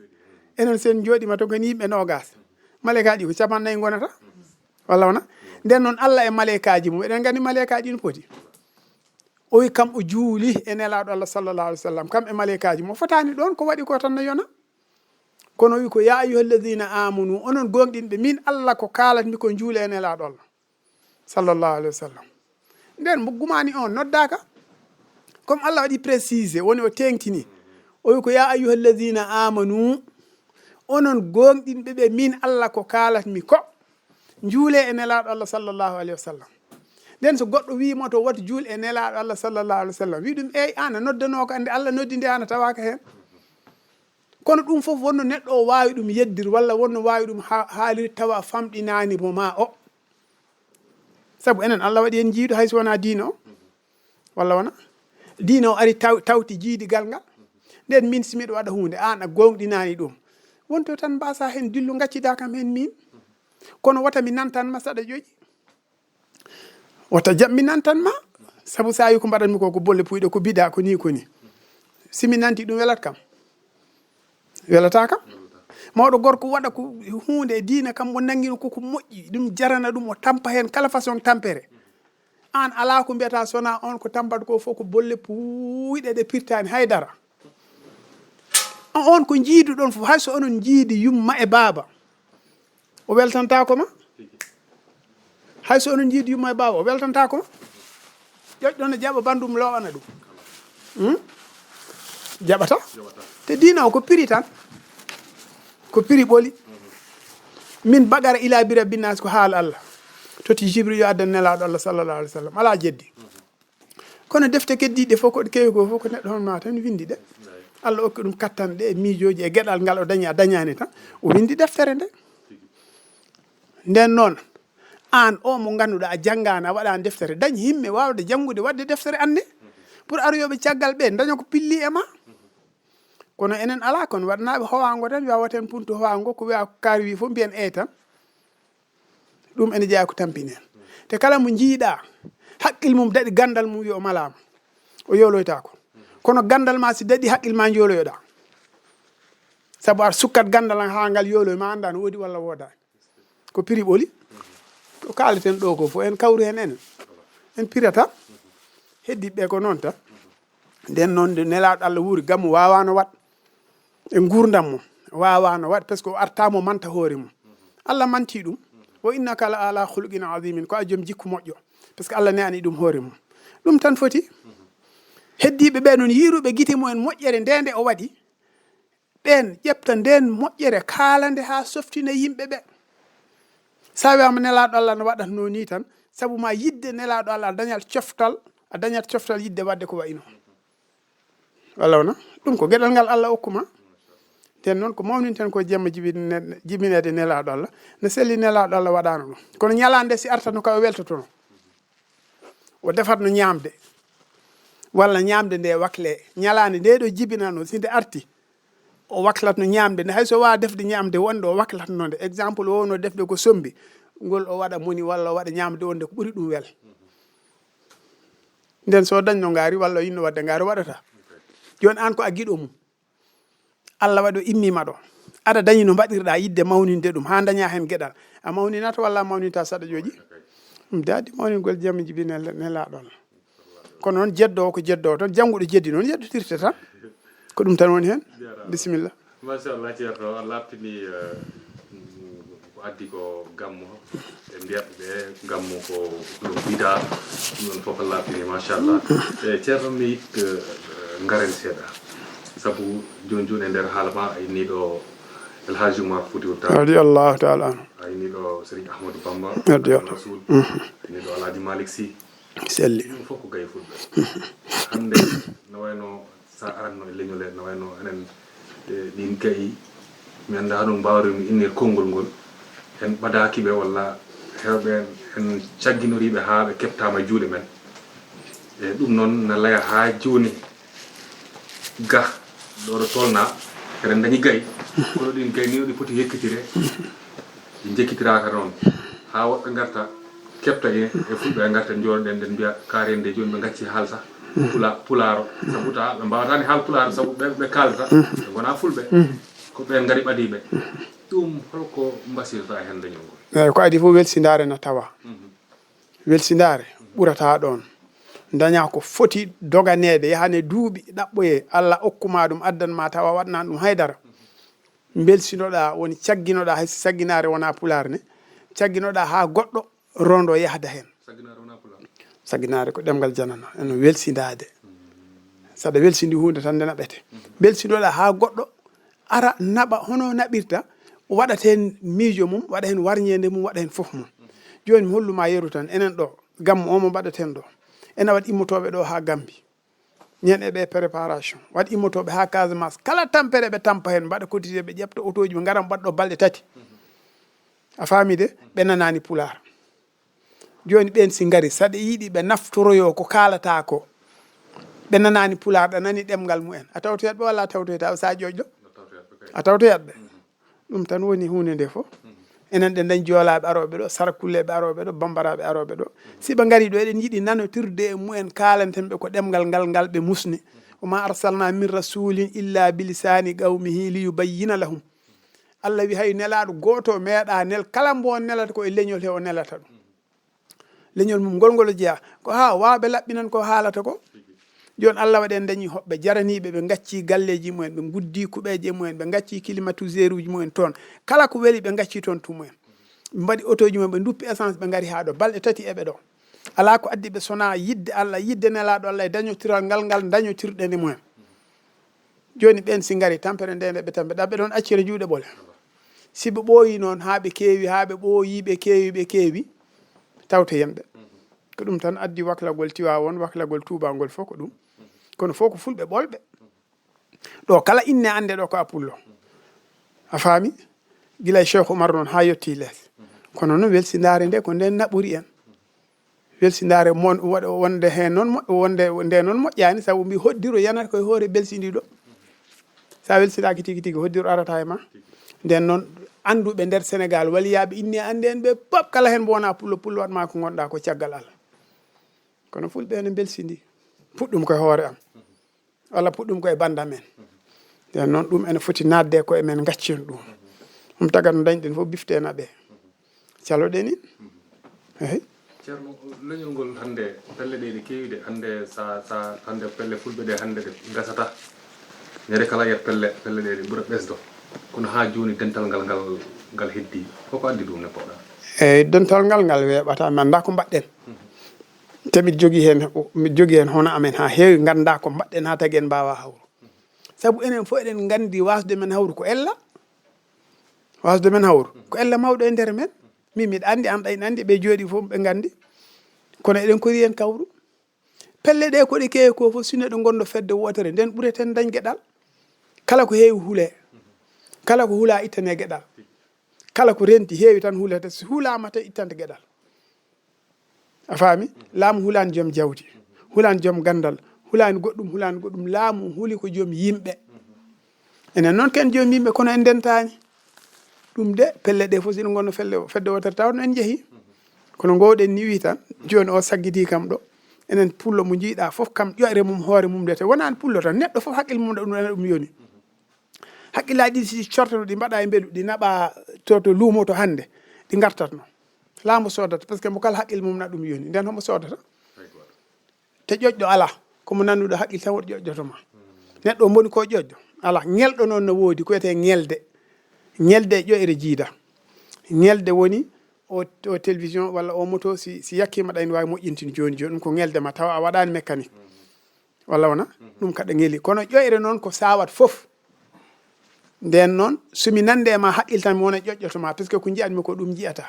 Enen sen njooɗiima to ngoni yimɓe noogas. Maleyka ɗi ko capanɗe nayi ngonata. Walla wona? Nden noon Allah e maleykaaji mum, eɗen nganndi maleykaaji ɗi no poti. O wi kam o juuli e Nelaaɗo Allah sallallahu alaihi wasallam, kam e maleykaaji mum. O fotaani ɗoon, ko waɗi ko tan no yona. Kono o wi ko, "Ya ayyuhal ladhina amanu, onon gooŋɗinɓe, min Allah ko kaalatmi ko juule e Nelaaɗo Allah sallallahu alaihi wasallam." Nden mo gumaani on noddaaka. Comme Allah waɗi précisé, woni o teeŋtini. O wi ko, "Ya ayyuhal ladhina amanu, onon gooŋɗinɓe ɓe, min Allah ko kaalatmi ko, juule e Nelaaɗo Allah sallallahu alaihi wasallam." Nden so goɗɗo wiimo to, "Wata juul e Nelaaɗo Allah sallallahu alaihi wasallam," wi ɗum, "Eey, aan a noddanooka, ande Allah noddi nde aan a tawaaka heen." Kono ɗum fof wonno neɗɗo o waawi ɗum yeddir, walla wonno waawi ɗum ha-, haalir tawa famɗinaani mo ma o. Sabu enen Allah waɗi en jiiɗo hay so wonaa diina o. Walla wona? Diina o ari taw-, tawti jiidigal ngal. Nden min si miɗo waɗa huunde, aan a gooŋɗinaani ɗum. Wonto tan mbaasa heen dillu, ngaccidaa kam heen min. Kono wota mi nantan ma saɗa ƴoƴi. Wota jam mi nantan ma. Sabu so a yi ko mbaɗanmi ko, ko bolle puyɗe, ko bida, ko ni, ko ni. Si mi nanti ɗum, welat kam? Welataa kam. Mawɗo gorko waɗa ko huunde e diina kam, o nanngino ko, ko moƴƴi, ɗum jarana ɗum, o tampa heen kala façon tampere. Aan alaa ko mbiyata so wonaa on ko tampat ko fof ko bolle puuyɗe ɗe pirtaani hay dara. On ko njiiduɗon fof, hay so onon njiidi yumma e baaba, o weltantaako ma. Hay so onon njiidi yumma e baaba, o weltantaako ma. Ƴoƴɗo no jaɓa banndum lowana ɗum. Hmm? Jaɓata. Te diina o ko piri tan. Ko piri ɓoli. Min baqara ila bira binnaas ko haala Allah. Totti Jibril yo addan nelaaɗo Allah sallallahu alaihi wasallam. Alaa jeddi. Kono defte keddiiɗe fof ko ɗe kewi ko fof ko neɗɗo hono ma tan windi ɗe. Allah okki ɗum kattan ɗe e miijooji e geɗal ngal o dañi a dañaani tan. O windi deftere nde. Nden noon, aan o mo ngannduɗaa a janngaani, a waɗaani deftere, dañ himme waawde janngude, waɗde deftere annde. Pour aroyooɓe caggal ɓe daña ko pilli e ma. Kono enen alaa, kono waɗanaaɓe howaango tan, wiya waten puntu howaango, ko wiya ko kaari wi fof mbiyen eey tan. Ɗum ene jeyaa ko tampini en. Te kala mo njiiɗaa, haqqil mum daɗi ganndal mum, wiya o malaama. O yooloytaako. Kono ganndal ma si daɗi, haqqil ma njooloyoɗaa. Sabu aɗa sukkat ganndal an haa ngal yooloy, ma annda no woodi walla woodaani. Ko piri ɓoli. Ko kaaleten ɗo ko fof, en kawri heen enen. En pirata. Heddiiɓe ko noon tan. Nden noon, nde nelaaɗo Allah wuuri, gammu waawaano waɗ. E nguurndam mum, waawaano waɗ, parce que o artaamo manta hoore mum. Allah manti ɗum. Wa innaka la ala khuluqin azimin, ko a joom jikku moƴƴo. Parce que Allah neani ɗum hoore mum. Ɗum tan foti. Heddiiɓe ɓe noon, yiiruɓe gite mumen moƴƴere nde nde o waɗi, ɓeen ƴefta ndeen moƴƴere, kaala nde haa softina yimɓe ɓe. Sa wiyaama nelaaɗo Allah no waɗatnoo nii tan, sabu ma yiɗde nelaaɗo Allah, a dañat coftal, a dañat coftal yiɗde waɗde ko wayi noon. Walla wona? Ɗum ko geɗal ngal Allah okkuma. Nden noon ko mawninten ko jemma jibine-, jibineede nelaaɗo Allah. No selli nelaaɗo Allah waɗaano ɗum. Kono ñalaande si artano ka o weltotono. O defatno ñaamde. Walla ñaamde nde wakle. Ñalaande nde ɗo jibinano, si nde arti, o waklatno ñaamde nde. Hay so waawa defde ñaamde wonde o waklatno nde. Exemple, o wonno defde ko sombi. Ngol o waɗa moni walla o waɗa ñaamde wonde ko ɓuri ɗum wel. Nden so dañno ngaari walla o yinno waɗde ngaari, o waɗata. Jooni aan ko a giɗo mum. Allah waɗi o immima ɗo. Aɗa dañi no mbaɗirɗa yiɗde mawninde ɗum haa daña heen geɗal. A mawninat walla a mawnita saɗa jooƴi? Ɗum daadi mawningol jamma jibi nel-, nelaaɗo Allah. Kono noon jeddo o ko jeddo o tan, jannguɗo jeddi noon yeddotirte tan. Ko ɗum tan woni heen. Bisimilla. Machallah, Ceerno, a laaɓtini, eh, ko addi ko gammo, e mbiyat ɓe gammo ko ɗum bida, ɗum ɗon fof a laaɓtini, machallah. E Ceerno, mi yit, eh, ngaren seeɗa, sabu jooni jooni e nder haala ma, a inni ɗo El Hadji Oumar Foutiyou Tall. Radiyallahu ta'ala anhu. A inni ɗo Serigne Ahmadou Bamba. Radiyallahu. Rasoul. Mhm. A inni ɗo Alhaji Malick Sy. Selli. Ɗum fof ko gayi fulɓe. Hannde, no wayno sa aranno e leñol he, no wayno enen, e ɗin gayi, mi annda hono mbawrimi innir konngol ngol. En ɓadaaki ɓe walla heewɓe en, en cagginoriiɓe haa ɓe keɓtaama e juuɗe men. E ɗum noon na laya haa jooni. Ga ɗo ɗo tolna, eɗen dañi gayi. Kono ɗin gayi ni ɗi poti yekkitire. Ɗi jekkitiraaka noon. Haa woɓɓe ngarta keɓta e, e fulɓe ngarta jooɗoɗen, ɗen mbiya kaari en de jooni ɓe ngacci haalsa pula-, pulaaro. Sabu ta ɓe mbawataani haal pulaaro sabu ɓe, ɓe kaalata. Ɓe ngona fulɓe. Ko ɓen ngari ɓadiiɓe. Ɗum holko mbasirta heen leñol ngol? Eeyi, ko adii fof welsindaare na tawa. Welsindaare ɓurata ɗoon. Daña ko foti doganeede, yahane duuɓi, ɗaɓɓoye, Allah okkuma ɗum, addan ma tawa waɗnan ɗum haydara. Mbelsinoɗa, woni cagginoɗa, hay so cagginaare wona pulaar ne, cagginoɗa haa goɗɗo rondo yahda heen. Cagginaare wona pulaar. Cagginaare ko ɗemngal janano, eno welsindaade. Saɗa welsindi huunde tan nde naɓete. Mbelsinoɗa haa goɗɗo ara naɓa hono naɓirta, waɗat heen miijo mum, waɗa heen warñeende mum, waɗa heen fof mum. Jooni mi holluma yeru tan, enen ɗo, gammu o mo mbaɗaten ɗo. Ena waɗi immotooɓe ɗo haa Gambi. Ñande ɓe préparation. Waɗi immotooɓe haa Casamance. Kala tampere ɓe tampa heen, mbaɗa cotisé, ɓe ƴefta otooji, ɓe ngara mbaɗa ɗo balɗe tati. A faami de? Ɓe nanaani pulaar. Jooni ɓeen si ngari, saɗa yiɗi ɓe naftoroyo ko kaalata ko. Ɓe nanaani pulaar, ɗa nani ɗemngal mumen. A tawtoyat ɓe walla a tawtoyta ɓe, sa ƴoƴɗo? A tawtoyat ɓe. Ɗum tan woni huunde nde fof. Enen ɗe dañ joolaaɓe arooɓe ɗo, sarakulleeɓe arooɓe ɗo, bambaraaɓe arooɓe ɗo. Si ɓe ngari ɗo, eɗen yiɗi nanotirde e mumen, kaalanten ɓe ko ɗemngal ngal, ngal ɓe musni. Wa ma arsalna min rasulin illa bilisani qawmihi liyubayyina lahum. Allah wi hay nelaaɗo gooto meeɗa nel, kala mbo on nelata ko e leñol he o nelata ɗum. Leñol mum ngol ngol jeyaa ko haa waawɓe laɓɓinan ko haalata ko. Jooni Allah waɗi en dañi hoɓɓe jaraniiɓe, ɓe ngacci galleeji mumen, ɓe nguddi kuɓeeje mumen, ɓe ngacci climatiseur uji mumen toon. Kala ko weli ɓe ngacci toon tumumen. Ɓe mbaɗi otooji mumen, ɓe nduppi essence, ɓe ngari haa ɗo. Balɗe tati eɓe ɗo. Alaa ko addi ɓe sonaa yiɗde Allah, yiɗde nelaaɗo Allah e dañotiral ngal ngal dañotirɗen e mumen. Jooni ɓeen si ngari tampere nde nde ɓe tampe ɗaɓɓe ɗoon accere juuɗe ɓole. Si ɓe ɓooyi noon haa ɓe keewi, haa ɓe ɓooyi, ɓe keewi, ɓe keewi, tawte yen ɓe. Ko ɗum tan addi waklagol Tiwaawoon, waklagol Tuubaa ngol fof ko ɗum. Kono fof ko fulɓe ɓolɓe. Ɗo kala inne annde ɗo ko a pullo. A faami? Gila e Cheikh Oumar noon haa yotti lees. Kono noon welsindaare nde ko nden naɓori en. Welsindaare mon-, waɗa wonde heen noon moƴ-, wonde nde noon moƴƴaani, sabu mbi hoddiro yanata koye hoore belsindiiɗo. So a welsindaaki tigi tigi, hoddiro arata e ma. Nden noon, annduɓe nder Sénégal, waliyaaɓe inne annde en ɓe pop, kala heen mbo wonaa pullo, pullo waɗ ma ko ngonɗaa ko caggal Allah. Kono fulɓe ene mbelsindi. Puɗɗum koye hoore am. Walla puɗɗum koye banndam en. Nden noon, ɗum ene foti naatde e koye men, ngaccen ɗum. Ɗum tagat no dañɗen fof, bifte naɓe. Caloɗen in. Eyi. Ceerno, leñol ngol hannde, pelle ɗe ɗe keewi de, hannde sa, sa, hannde pelle fulɓe ɗe hannde ɗe ngasata. Ñande kala yiyat pelle, pelle ɗe ɗe ɓura ɓesdo. Kono haa jooni dental ngal, ngal, ngal heddi. Koko addi ɗum ne poɗɗa? Eyi, dental ngal, ngal weeɓata, mi anndaa ko mbaɗɗen. Te miɗo jogii heen, miɗo jogii heen hono amen haa heewi, nganndaa ko mbaɗɗen haa tagi en mbaawaa hawru. Sabu enen fof eɗen nganndi waasde men hawru ko ella. Waasde men hawru ko ella mawɗo e nder men. Min miɗa anndi, an ɗa ina anndi, ɓe jooɗii fof ɓe nganndi. Kono eɗen kori heen kawru. Pelle ɗe ko ɗe keewi ko fof, si neɗɗo ngonɗo fedde wootere, nden ɓureten dañ geɗal. Kala ko heewi hulee. Kala ko hulaa ittane geɗal. Kala ko renti heewi tan hulete. Si hulaama tan ittante geɗal. A faami? Laamu hulaani joom jawdi, hulaani joom ganndal, hulaani goɗɗum, hulaani goɗɗum. Laamu huli ko joom yimɓe. Enen noon ko en joom yimɓe, kono en ndentaani. Ɗum de, pelle ɗe fof, si ɗe ngonno felle, fedde wootere, tawa no en njehii. Kono ngoowɗen ni wii tan, jooni o saggidii kam ɗo. Enen pullo mo njiiɗaa fof, kam ƴoƴre mum, hoore mum de, te wonaani pullo tan. Neɗɗo fof haqqille mum ɗum, ɗum yoni. Haqqillaaji ɗi si cortoto, ɗi mbaɗa e mbeelu, ɗi naɓa to, to luumo to hannde, ɗi ngartatno. Laamu soodata, parce que mo kala haqqille mum na ɗum yoni. Nden homo soodata? Te ƴoƴɗo alaa, ko mo nannuɗo haqqille tan woto ƴoƴɗoto ma. Neɗɗo o mboni ko ƴoƴɗo? Alaa. Ñelɗo noon no woodi, ko wiyetee ñelde. Ñelde e ƴoƴre jiida. Ñelde woni o, o télévision walla o moto, si, si yakkiima ɗa ina waawi moƴƴintini jooni jooni. Ɗum ko ñelde ma, tawa a waɗaani mécanique. Walla wona? Ɗum kaɗa ngeli. Kono ƴoƴre noon ko sawat fof. Nden noon, so mi nande e ma haqqille tan, mi wona ƴoƴƴoto ma, parce que ko nji'atmi ko ɗum nji'ata.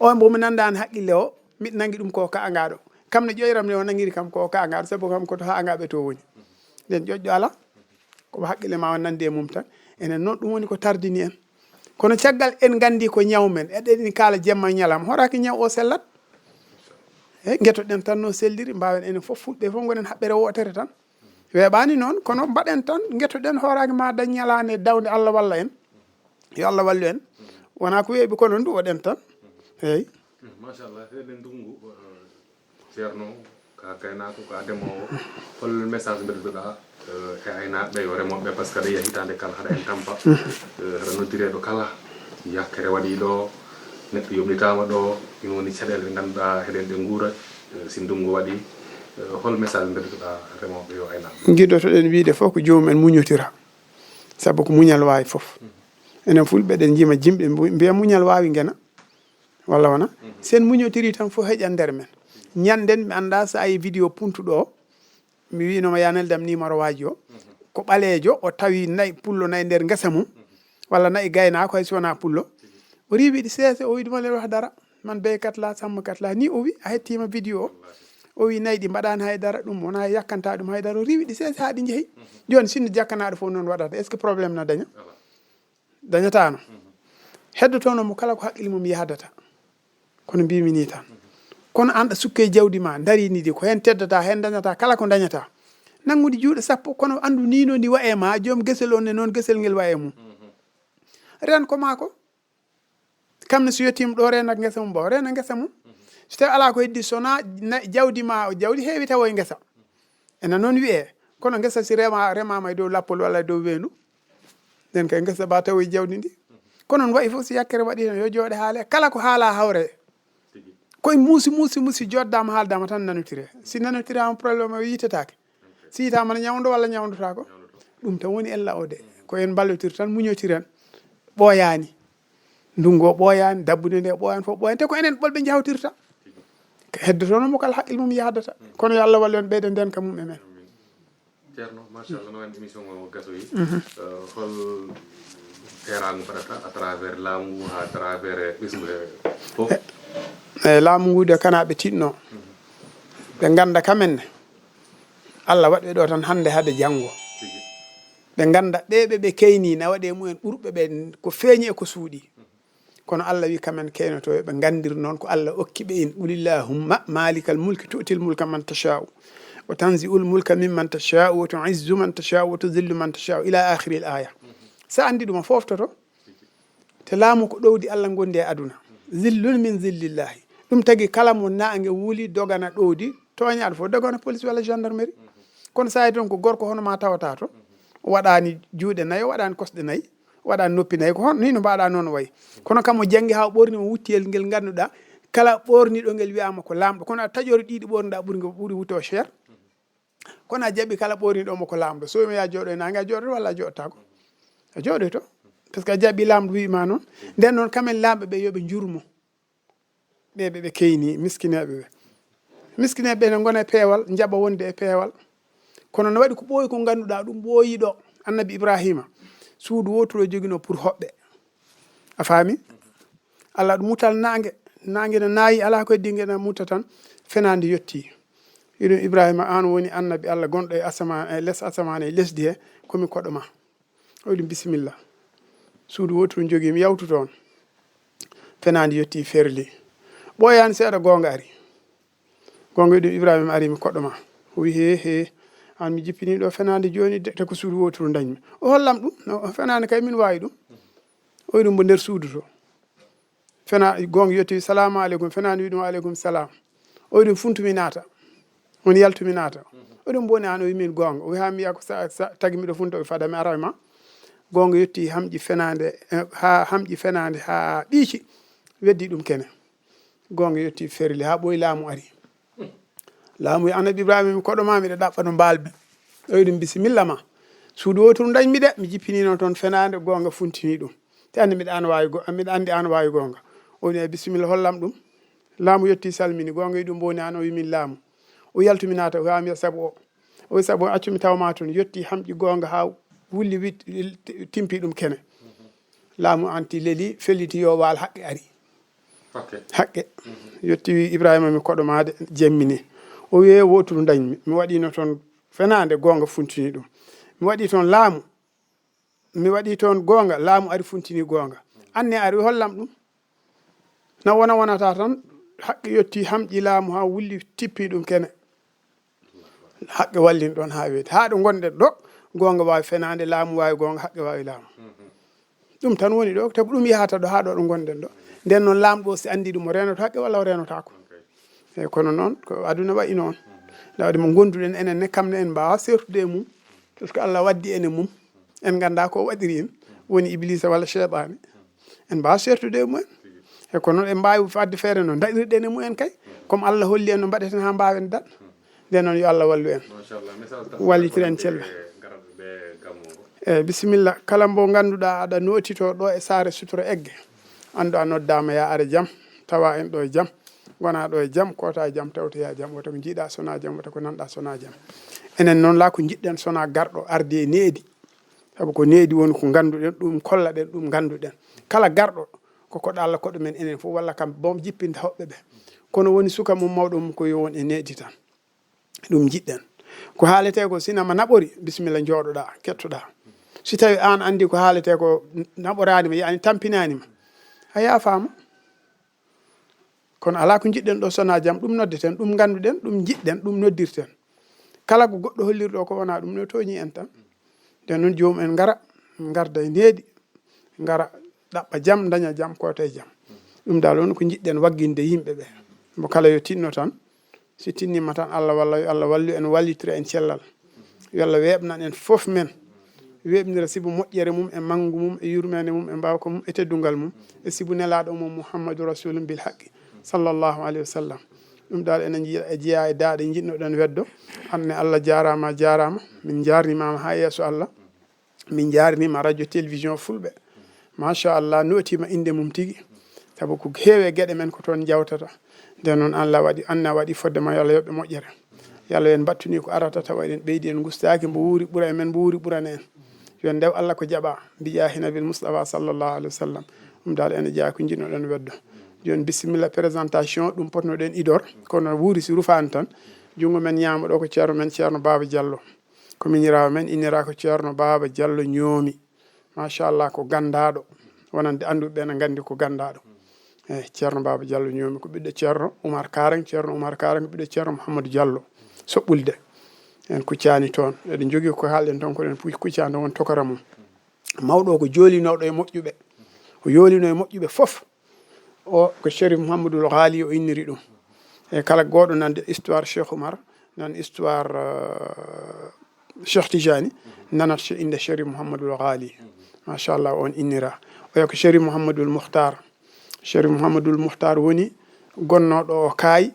On mbo mi nandaani haqqille o, miɗo nangi ɗum ko ka angaaɗo. Kam no ƴoƴram nde o nangiri kam ko ka angaaɗo, sabu kam ko to ha angaaɓe to woni. Nden ƴoƴɗo alaa, ko haqqille ma o nandi e mum tan. Enen noon, ɗum woni ko tardini en. Kono caggal en nganndi ko ñaw men, eɗen kaala jemma e ñalawma, horaaki ñaw o sellat. Eyi, ngetoɗen tan no selliri, mbaawen enen fof fulɓe fof ngonen haɓɓere wootere tan. Weeɓaani noon, kono mbaɗen tan, ngetoɗen, horaaki ma dañ ñalaande dawnde, Allah walla en. Yo Allah wallu en. Wonaa ko weeɓi, kono nduwoɗen tan. Eyi. Machallah, eɗen ndungu, eh, Ceerno, ka gaynaako, ka demoowo. Hol message mbeɗotoɗaa, eh, e aynaaɓe, yo remooɓe, parce que aɗa yiya hitaande kala haɗa en tampa. Eh, haɗa noddireeɗo kala, yakkere waɗi ɗo, neɗɗo yomnitaama ɗo, ɗum woni caɗeele ɗe ngannduɗaa heɗen ɗe nguura, eh, si ndungu waɗi, eh, hol message mbeɗotoɗaa remooɓe yo aynaaɓe? Ngiɗotoɗen wiide fof ko joomum en muñotira, sabu ko muñal waawi fof. Enen fulɓe eɗen njima jimɗe mbu-, mbiya muñal waawi ngena. Walla wona? Sen muñotiri tan fof heƴan nder men. Ñanden mi annda so a yi vidéo puntuɗo o, mi wiinoma ya neldam numéro waaji o. Ko ɓaleejo, o tawi nayi pullo nayi nder ngesa mum, walla nayi gaynaako hay si wona pullo. O riiwi ɗi seese, o wi ɗuma len wah dara. Man beykat la, sàmmkat la. Ni o wi, a hettima vidéo o. O wi nayi ɗi mbaɗaani hay dara, ɗum wona yakkanta ɗum hay dara. O riiwi ɗi seese haa ɗi njehi. Jooni sinno jakkanaaɗo fof noon waɗata, est-ce que problème na daña? Dañataano. Heddotono mo kala ko haqqille mum yahdata. Kono mbimi ni tan. Kono an ɗa sukke jawdi ma, ndarini ndi, ko heen teddata, heen dañata, kala ko dañata. Nanngude juuɗe sappo, kono anndu ni no ndi wa e ma, joom gesel on ne noon gesel ngel wa e mum. Ren ko maako. Kam ne so yettiima ɗo, reena ngesa mum, mbo reena ngesa mum. So tawi alaa ko heddi, so na, na jawdi ma, jawdi heewi tawo e ngesa. Ena noon wiyee, kono ngesa si rema-, remaama e dow lappol walla e dow weendu, nden kay ngesa ba tawoyi jawdi ndi. Kono noon wayi fof si yakkere waɗi heen, yo jooɗe haale. Kala ko haala hawre, Koye muusi, muusi, muusi, joddama, haaldama tan nanotire. Si nanotiraama, problème o yitetaake. Si yitaama ne ñawndo walla ñawndotaako. Ɗum tan woni ella o de. Ko en mballotir tan, muñotiren. Ɓooyaani. Ndungu o ɓooyaani, dabbude nde ɓooyaani, fof ɓooyaani. Te ko enen ɓolɓe njawtirta. Heddotono mo kala haqqil mum yahdata. Kono yo Allah wallu en, ɓeyda ndenka mum e men. Ceerno, machallah, no wandi émission o gasoyi. Eh, hol feeraango mbaɗata à travers laamu ngu, à travers ɓesngu he fof? E laamu ngu de, kana ɓe tiɗno. Ɓe ngannda kamen ne. Allah waɗ ɓe ɗo tan hannde hade janngo. Ɓe ngannda ɓe ɓe ɓe keyni na waɗe mumen ɓurɓe ɓe ko feeñi e ko suuɗi. Kono Allah wi kamen keynoto yo ɓe nganndir noon ko Allah okki ɓe in. Qulillahumma malikal mulki tu'til mulka man tasha'u wa tanzi'ul mulka mimman tasha'u wa tu'izzu man tasha'u wa tudhillu man tasha'u ila akhiril aya. Sa anndi ɗum a foftoto. Te laamu ko ɗowdi Allah ngondi e aduna. Zillun min zillillahi. Ɗum tagi kala mo naange wuli dogana ɗowdi, tooñaaɗo fof dogana police walla gendarmerie. Kono sa yi toon ko gorko hono ma tawata to, o waɗaani juuɗe nayi, o waɗaani kosɗe nayi, o waɗaani noppi nayi, ko hono ni no mbaɗa noon wayi. Kono kam o janngi haa o ɓorni o wuttiyel ngel ngannduɗaa, kala ɓorniɗo ngel wiyaama ko laamɗo. Kono a taƴori ɗiɗi ɓorniɗa ɓuri ngo ɓuri wutto cher. Kono a jaɓi kala ɓorniɗo mo ko laamɗo. So wiima ya jooɗo e naange, a jooɗoto walla a jooɗotaako? A jooɗoyto. Par ce que a jaɓi laamɗo wiima noon. Nden noon kamen laamɓe ɓe yo ɓe njurmo. Ɓe ɓe ɓe keyni miskineeɓe ɓe. Miskineeɓe ɓe ne ngona e peewal, njaɓa wonde e peewal. Kono no waɗi ko ɓooyi ko ngannduɗaa ɗum ɓooyi ɗo. Annabi Ibrahima, suudu wooturu o joginoo pour hoɓɓe. A faami? Allah ɗum mutal naange. Naange no naayi, alaa ko heddi nge na muta tan. Fenaande yettii. Iɗum Ibrahima, aan woni annabi Allah gonɗo e asamaan, e les asamaan e lesdi he, ko mi koɗo ma. O wiɗum bisimilla. Suudu wooturu jogii mi yawtu toon. Fenaande yettii ferli. Ɓooyaani seeɗa goonga ari. Goonga wiɗum Ibrahima ari mi koɗo ma. O wi hee hee. Aan mi jippinii ɗo fenaande jooni de, te ko suudu wooturu ndañmi. O hollam ɗum. No, fenaande kay min waawi ɗum. O wiɗum mbo nder suudu to. Fena goonga yetti, "Salaamu aleykum." Fenaande wi ɗum, "Wa aleykum salaam." O wi ɗum, "Funtu mi naata. Woni yaltu mi naata." O ɗum mboni aan o wi min goonga. O wi, "Haa mbiya ko sa, sa, tagi miɗo funta." O wi, "Fada mi ara e ma." Goonga yetti hamƴi fenaande, eh, haa hamƴi fenaande haa ɓiici. Weddi ɗum kene. Goonga yetti ferli haa ɓooyi laamu ari. Laamu wi, "Annabi Ibrahima, mi koɗo ma, miɗo ɗaɓɓa no mbaalmi." O wi ɗum, "Bisimilla ma. Suudu wooturu ndañmi de, mi jippiniino toon fenaande, goonga funtini ɗum. Te anndi miɗo aan waawi go-, miɗo anndi aan waawi goonga." O wi, "Bisimilla, hollam ɗum." Laamu yetti salmini, goonga wi ɗum mboni aan, o wi, "Min laamu." O yaltu mi naata, o wi, "Haa mi sabu o." O wi, "Sabu o accu mi taw ma toon." Yetti hamƴi goonga haa wulli wi-, timpi ɗum kene. Laamu anti leli, felliti yo waal haqqe ari. Haqqe. Yetti wi, "Ibrahima, mi koɗo ma de, jemmini." O wi, "Wooturu ndañmi. Mi waɗiino toon fenaande, goonga funtini ɗum. Mi waɗi toon laamu. Mi waɗi toon goonga, laamu ari funtini goonga. Anne ari hollam ɗum." Na wona wonata tan, haqqe yetti hamƴi laamu haa wulli tippi ɗum kene. Haqqe wallin ɗoon haa weeti. Haa ɗo ngonɗen ɗo, goonga waawi fenaande, laamu waawi goonga, haqqe waawi laamu. Ɗum tan woni ɗo, tawi ko ɗum yahata ɗo haa ɗo ɗo ngonɗen ɗo. Nden noon laamɗo o si anndi ɗum o reenoto haqqe walla o reenotaako. Eyi, kono noon ko aduna wayi noon. Nda waɗi mo ngonduɗen enen ne kam ne en mbaawa sertude e mum. Par ce que Allah waddi en e mum. En ngannda ko o waɗiri en. Woni Iblisa walla Seyɗaane. En mbaawa sertude e mumen. E kono noon en mbaawi fadde feere no daɗirɗen e mumen kay. Comme Allah holli en no mbaɗeten haa mbaawen daɗ. Nden noon yo Allah wallu en. Wallitira en cella. Eyi, bisimilla. Kala mbo ngannduɗaa aɗa nootitoo ɗo e saare sutura egge, anndu a noddaama, yaa are jam, tawa en ɗo e jam, ngona ɗo e jam, koota e jam, tawtoya jam, wota ko njiiɗa sona jam, wota ko nanɗa sona jam. Enen noon la ko njiɗɗen sona garɗo ardi e needi. Sabu ko needi woni ko ngannduɗen, ɗum kollaɗen, ɗum ngannduɗen. Kala garɗo ko koɗo Allah koɗo men enen fof, walla kam boom jippinta hoɓɓe ɓe. Kono woni suka mum, mawɗo mum, ko yo won e needi tan. Ɗum njiɗɗen. Ko haaletee ko, sina ma naɓori, bisimilla, njooɗoɗaa, kettoɗaa. Si tawi aan anndi ko haaletee ko naɓoraani ma, yaani tampinaani ma, a yaafaama. Kono alaa ko njiɗɗen ɗo sona jam, ɗum noddeten, ɗum ngannduɗen, ɗum njiɗɗen, ɗum noddirten. Kala ko goɗɗo holliri ɗo ko wona ɗum, no tooñi en tan. Nden noon joomum en ngara, ngarda e needi, ngara ɗaɓɓa jam, daña jam, koota e jam. Ɗum dal woni ko njiɗɗen wagginde yimɓe ɓe. Mo kala yo tinno tan, si tinnima tan Allah walla, yo Allah wallu en, wallitira en cellal. Yo Allah weeɓnan en fof men. Weeɓnira sibu moƴƴere mum e manngu mum e yurmeende mum e mbaawka mum e teddungal mum e sibu nelaaɗo mum Muhammadu Rasulun bil haqqi. Sallallahu alayhi wa sallam. Ɗum dal ene jiya e daaɗe jiɗnoɗen weddo. Anne Allah jaaraama, jaaraama. Min njaarnimaama haa yeeso Allah. Min njaarniima radio télévision fulɓe. Machallah, nootiima innde mum tigi. Sabu ko heewi e geɗe men ko toon njawtata. Nden noon Allah waɗi, anne a waɗi fodde ma, yo Allah yoɓ ɓe moƴƴere. Yo Allah en mbattuni ko arata tawa eɗen ɓeydi, en ngustaaki, mbo wuuri ɓura e men, mbo wuuri ɓurana en. Yo en ndew Allah ko jaɓa, mbiyaa hina bil Mustafa sallallahu alayhi wa sallam. Ɗum dal ene jeyaa ko njiɗnoɗen weddo. Jooni bisimilla présentation, ɗum potnoɗen idor, kono wuuri si rufaani tan, junngo men ñaamo ɗo ko ceerno men, Ceerno Baaba Jallo. Ko miñiraawo men, innira ko Ceerno Baaba Jallo Ñoomi. Machallah, ko ganndaaɗo. Wonande annduɓe ɓe ne nganndi ko ganndaaɗo. Eyi, Ceerno Baaba Jallo Ñoomi ko ɓiɗɗo Ceerno Umar Kaaraŋ, Ceerno Umar Kaaraŋ ko ɓiɗɗo Ceerno Mouhamadou Jallo Soɓɓulde. En kuccaani toon. Eɗen njogii ko haalɗen toon, ko ɗen pu-, kuccaani toon, won tokora mum. Mawɗo o ko joolinooɗo e moƴƴuɓe. O yoolinoo e moƴƴuɓe fof. O ko Cherif Mouhamadoul Ghali o inniri ɗum. E kala gooɗo nande histoire Cheikh Oumar, nan histoire, euh, Cheikh Tijani, nanat che-, innde Cherif Mouhamadoul Ghali. Machallah, on innira. Oya ko Cherif Mouhamadoul Mouhtar. Cherif Mouhamadoul Mouhtar woni gonnooɗo o Kaay.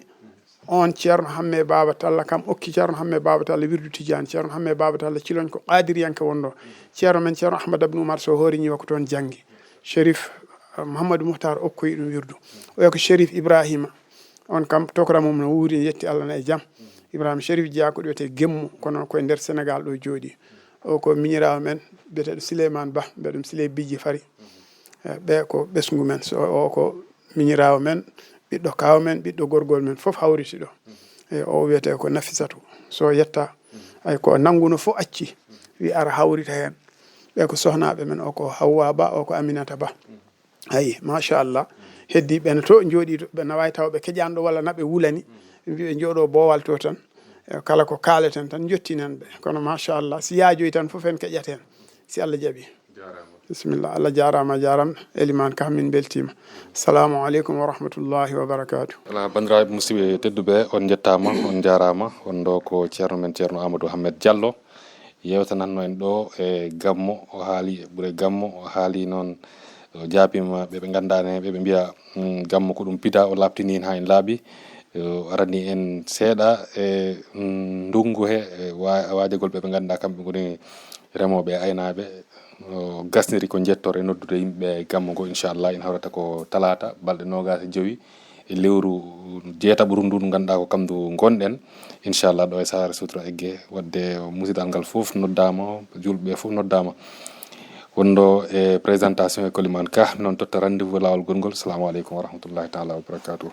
On Ceerno Hamme Baaba Talla kam okki Ceerno Hamme Baaba Talla wirdu Tijani. Ceerno Hamme Baaba Talla Ciloñ ko qaadiriyanke wonɗo. Ceerno men Ceerno Ahmad Abdou Oumar Sow hoore ñiwa ko toon janngi. Cherif, eh, Mouhamadou Mouhtar okkoyi ɗum wirdu. Oya ko Cherif Ibrahima. On kam tokora mum no wuuri, yetti Allah na e jam. Ibrahima Cherif jeyaa ko ɗo wiyetee Gemmu, kono ko e nder Senegal ɗo jooɗi. O ko miñiraawo men, biyeteeɗo Souleymane Ba, mbiya ɗum Siley Bijji Fari. Eh, ɓe ko ɓesngu men. So o ko miñiraawo men, ɓiɗɗo kaaw men, ɓiɗɗo gorgol men, fof hawriti ɗo. E o wiyetee ko Nafisatu. So yetta, ay ko nannguno fof acci, wi ara hawrita heen. Ɓe ko sohnaaɓe men, o ko Hawwa Ba, o ko Aminata Ba. Ayi, machallah. Heddiiɓe ne to njooɗii to, ɓe na waawi taw ɓe keƴaani ɗo walla na ɓe wulani. Ɓe mbii ɓe njooɗoo boowal to tan. E kala ko kaaleten tan, njottinen ɓe. Kono machallah, si yaajoyi tan fof en keƴat heen, si Allah jaɓii. Jaaraama. Bisimilla, Allah jaaraama, a jaaraama. Elimaan Ka, min mbeltiima. Salaamu aleykum wa rahmatullahi wa barakaatu. Alaa, banndiraaɓe musidɓe tedduɓe, on njettaama, on njaaraama. On ɗo ko Ceerno men, Ceerno Amadou Ahmed Diallo. Yeewtanatno en ɗo e Gammo, o haali e ɓure Gammo, o haali noon, o jaabiima ɓe ɓe ngannduɗaa ne, ɓe ɓe mbiya, mm, Gammo ko ɗum pidaa, o laaɓtini en haa en laaɓi. O arani en seeɗa e, mm, ndunngu he, e wa-, waajagol ɓe ɓe ngannduɗaa kamɓe ngoni remooɓe e aynaaɓe. O gasniri ko njettoor e noddude yimɓe e Gammo ngo, inchallah, ina hawrata ko talaata, balɗe noogaas e jowi e lewru jeetaɓru ndu, ndu ngannduɗaa ko kam ndu ngonɗen, inchallah, ɗo e Saare Sutura Egge. Waɗde musidal ngal fof noddaama, juulɓe fof noddaama. Wonɗo e présentation e Kolimaan Ka, noon totta rendez-vous laawol gongol. Salamu aleykum wa rahmatullahi taala wa barakatuh.